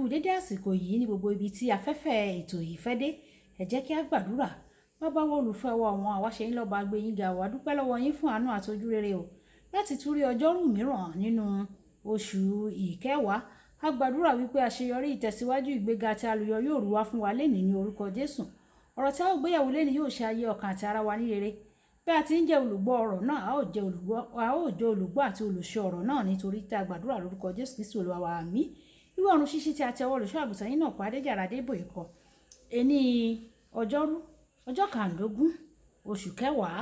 Kú dédé àsìkò yìí ní gbogbo ibi tí afẹ́fẹ́ ètò yìí fẹ́ dé. Ẹ jẹ́ kí a gbàdúrà. Bàbá wa, olùfẹ́ wa ọ̀wọ́n, àwa ṣe yín lọ́ba, gbé yín ga. Wá dúpẹ́ lọ́wọ́ yín fún àánú àti ojú rere o, láti tún rí ọjọ́rú mìíràn nínú oṣù ìkẹwàá. A gbàdúrà wípé àṣeyọrí, ìtẹ̀síwájú, ìgbéga àti àlùyọ yóò rú wá fún wa lénìí ní orúkọ Jésù. Ọ̀rọ̀ tí a ó gbéyàwó lénìí yóò ṣe ayé, ọkàn àti ara wa ní rere. Bí a ti ń jẹ́ olùgbọ́ ọ̀rọ̀ náà, a ó jẹ́ olùgbọ́ àti olùṣe ọ̀rọ̀ náà, nítorí tí a gbàdúrà lórúkọ Jésù Kristi Olúwa wa, àmín. Ìwé ọ̀run ṣíṣí tí a ti ọwọ́ olùṣọ́ àgùntàn yín náà kọ́ Adéjàre Adébóyè kọ. Ení ọjọ́rú, ọjọ́ 15, oṣù kẹwàá.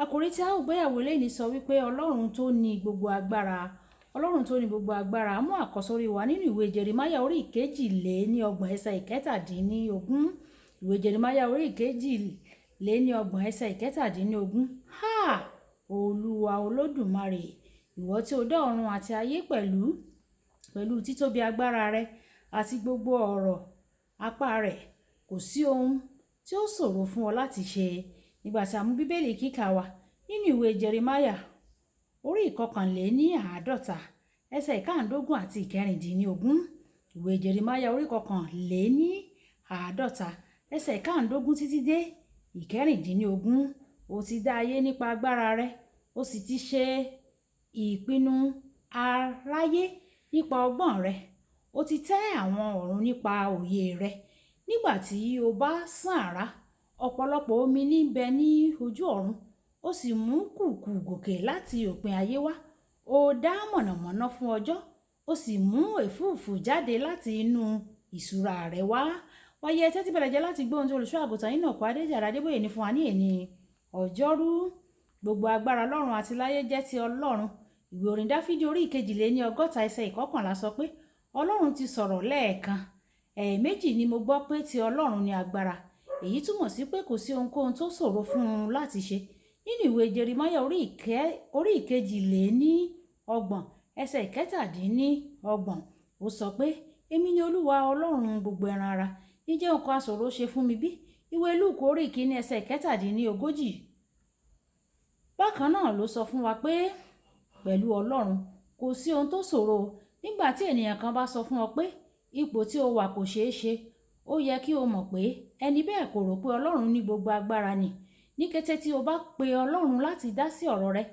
Àkòrí tí a ó gbéyàwó lénìí sọ wípé Ọlọ́run tó ní gbogbo agbára. Ọlọ́run tó ní gbogbo agbára. Mú àkọ́sórí wa nínú ìwé Jeremáyà orí 32, ẹsẹ̀ 17. Ìwé Jeremáyà orí 32, ẹsẹ̀ 17. Ha! Olúwa Olódùmarè, ìwọ tí ó dá ọ̀run àti ayé pẹ̀lú, pẹ̀lú títóbi agbára rẹ àti gbogbo ọ̀rọ̀ apá rẹ̀, kò sí ohun tí ó ṣòro fún ọ láti ṣe. Nígbà tí a mú Bíbélì kíkà wa nínú ìwé Jeremáyà orí 51, ẹsẹ̀ 15 àti 16. Ìwé Jeremáyà orí 51, ẹsẹ̀ 15 títí dé 16. Ó ti dá ayé nípa agbára rẹ̀, ó sì ti ṣe ìpinnu aráyé nípa ọgbọ́n rẹ̀. Ó ti tẹ́ àwọn ọ̀run nípa òye rẹ̀. Nígbà tí ó bá sán àrá, ọ̀pọ̀lọpọ̀ omi ní bẹ ní ojú ọ̀run. Ó sì mú kùkù gòkè láti òpin ayé wá. Ó dá mọ̀nàmọ́ná fún ọjọ́, ó sì mú ẹ̀fúùfù jáde láti inú ìṣúra rẹ̀ wá. Wáyé, ẹ tẹ́tí bẹ̀rẹ̀ jẹ́ láti gbọ́ ohun tí olùṣọ́ àgùntàn yín náà kọ́ Adéjàre Adébóyè ní fún wa ní èní ọjọ́rú. Gbogbo agbára lọ́run àti láyé jẹ́ ti Ọlọ́run. Ìwé orin Dáfídì orí 102, ẹsẹ̀ 11 sọ pé Ọlọ́run ti sọ̀rọ̀ lẹ́ẹ̀kan. Ẹ̀ẹ̀mejì ni mo gbọ́ pé ti Ọlọ́run ni agbára. Èyí túmọ̀ sí pé kò sí ohunkóhun tó ṣòro fún un láti ṣe. Nínú ìwé Jeremáyà orí 32, ẹsẹ̀ 27, ó sọ pé, "Èmi ni Olúwa Ọlọ́run gbogbo ẹran ara. Ǹjẹ́ nǹkan aṣòro ṣe fún mi bí?" Ìwé Lúùkù orí 1, ẹsẹ̀ 37. Bákan náà ló sọ fún wa pé pẹ̀lú Ọlọ́run kò sí ohun tó ṣòro. Nígbà tí ènìyàn kan bá sọ fún ọ pé ipò tí o wà kò ṣeé ṣe, ó yẹ kí o mọ̀ pé ẹni bẹ́ẹ̀ kò rò pé Ọlọ́run ní gbogbo agbára ni. Ní kété tí o bá pe Ọlọ́run láti dá sí ọ̀rọ̀ rẹ,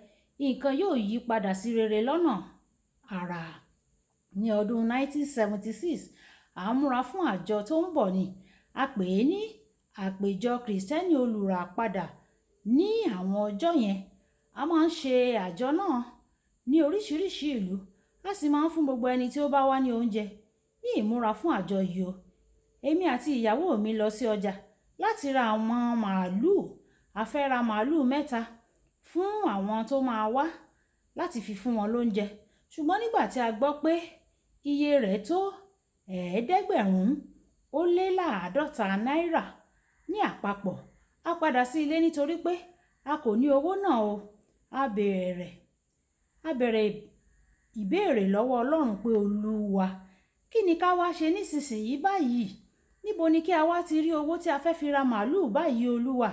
nǹkan yóò yí padà sí rere lọ́nà àrà. Ní ọdún 1976, à ń múra fún àjọ tó ń bọ̀ ni. A pè é ní àpéjọ Kristẹni olùràpadà. Ní àwọn ọjọ́ yẹn, a máa ń ṣe àjọ náà ní oríṣiríṣi ìlú, a sì máa ń fún gbogbo ẹni tí ó bá wá ní oúnjẹ. Ní ìmúra fún àjọ yìí o, èmi àti ìyàwó mi lọ sí ọjà láti ra àwọn màálù. A fẹ́ ra màálù mẹ́ta fún àwọn tó máa wá láti fi fún wọn lóúnjẹ. Ṣùgbọ́n nígbà tí a gbọ́ pé iye rẹ̀ tó 750 náírà ní àpapọ̀, a padà sí ilé nítorí pé a kò ní owó náà o. A bẹ̀rẹ̀ ìbéèrè lọ́wọ́ Ọlọ́run pé, "Olúwa, kí ni ká wá ṣe nísinsìnyí báyìí? Níbo ni kí a wá ti rí owó tí a fẹ́ fi ra màálù báyìí, Olúwa?"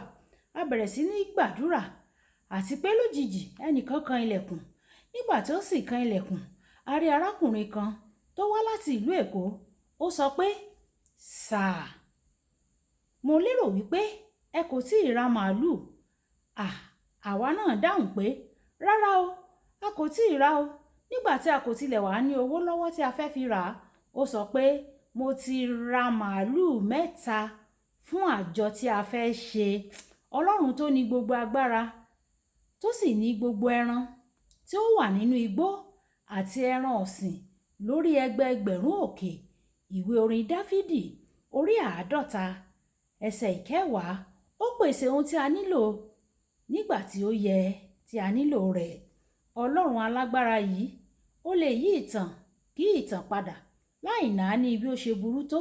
A bẹ̀rẹ̀ sí ní gbàdúrà, àti pé lójijì ẹnìkan kan ilẹ̀kùn. Nígbà tí ó sì kan ilẹ̀kùn, a rí arákùnrin kan tó wá láti ìlú Èkó. Ó sọ pé, "Sà, mo lérò wípé ẹ kò tíì ra màálù." À, àwa náà dáhùn pé, "Rárá o, a kò tíì ra o." Nígbà tí a kò tilẹ̀ wá ní owó lọ́wọ́ tí a fẹ́ fi rà á, ó sọ pé, "Mo ti ra màálù mẹ́ta fún àjọ tí a fẹ́ ṣe." Ọlọ́run tó ní gbogbo agbára, tó sì ní gbogbo ẹran tí ó wà nínú igbó àti ẹran ọ̀sìn lórí ẹgbẹẹgbẹ̀rún òkè. Ìwé orin Dáfídì orí 50, ẹsẹ̀ 10. Ó pèsè ohun tí a nílò nígbà tí ó yẹ tí a nílò rẹ̀. Ọlọ́run alágbára yìí, ó lè yí ìtàn kí ìtàn padà láì náání bí ó ṣe burú tó.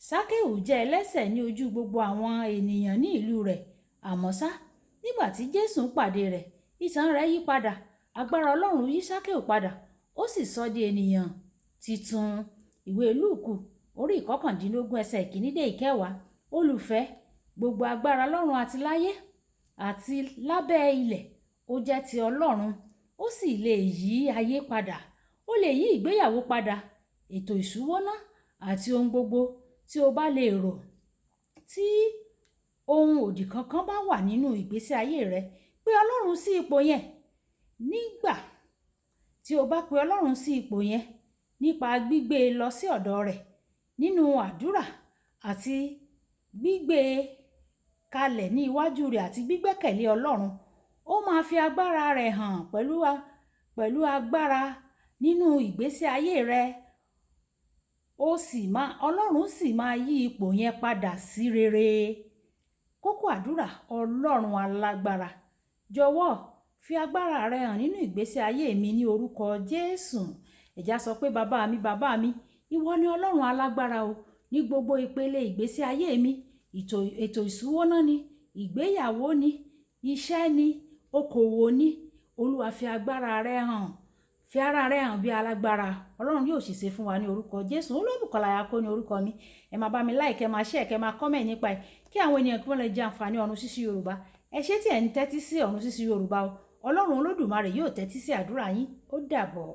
Sákéù jẹ́ ẹlẹ́ṣẹ̀ ní ojú gbogbo àwọn ènìyàn ní ìlú rẹ̀. Àmọ́ ṣá, nígbà tí Jésù pàdé rẹ̀, ìtàn rẹ̀ yí padà. Agbára Ọlọ́run yí Sákéù padà, ó sì sọ di ènìyàn titun. Ìwé Lúùkù orí 19, ẹsẹ̀ 1 dé 10. Olùfẹ́, gbogbo agbára lọ́run àti láyé àti lábẹ́ ilẹ̀ ó jẹ́ ti Ọlọ́run. Ó sì lè yí ayé padà. Ó lè yí ìgbéyàwó padà, ètò ìṣúwọ́ná àti ohun gbogbo tí o bá lè rò. Tí ohun òdì kankan bá wà nínú ìgbésí ayé rẹ, pe Ọlọ́run sí ipò yẹn. Nígbà tí o bá pe Ọlọ́run sí ipò yẹn nípa gbígbé e lọ sí ọ̀dọ̀ rẹ̀ nínú àdúrà àti gbígbé e kalẹ̀ ní iwájú rẹ̀ àti gbígbẹ́kẹ̀lé Ọlọ́run, ó máa fi agbára rẹ̀ hàn pẹ̀lú agbára nínú ìgbésí ayé rẹ. Ọlọ́run sì máa yí ipò yẹn padà sí rere. Kókó àdúrà: Ọlọ́run alágbára, jọ̀wọ́ fi agbára rẹ hàn nínú ìgbésí ayé mi ní orúkọ Jésù. Ẹ jẹ́ á sọ pé, bàbá mi, bàbá mi, ìwọ ni Ọlọ́run alágbára o. Ní gbogbo ìpele ìgbésí ayé mi, ètò ìṣúná ni, ìgbéyàwó ni, iṣẹ́ ni, okòwò ni, Olúwa, fi agbára rẹ hàn. Fi ara rẹ hàn bí alágbára. Ọlọ́run yóò sì ṣe fún wa ní orúkọ Jésù. Olúbùkọ́lá Ayako ní orúkọ mi. Ẹ máa bá mi like, ẹ máa share, kẹ́ máa comment nípa ẹ̀ kí àwọn ènìyàn kí wọ́n lè jẹ àǹfààní Ọ̀run Ṣíṣí Yorùbá. Ẹ ṣé tí ẹ̀ ń tẹ́tí sí Ọ̀run Ṣíṣí Yorùbá o. Ọlọ́run Olódùmarè yóò tẹ́tí sí àdúrà yín. Ó dàbọ̀.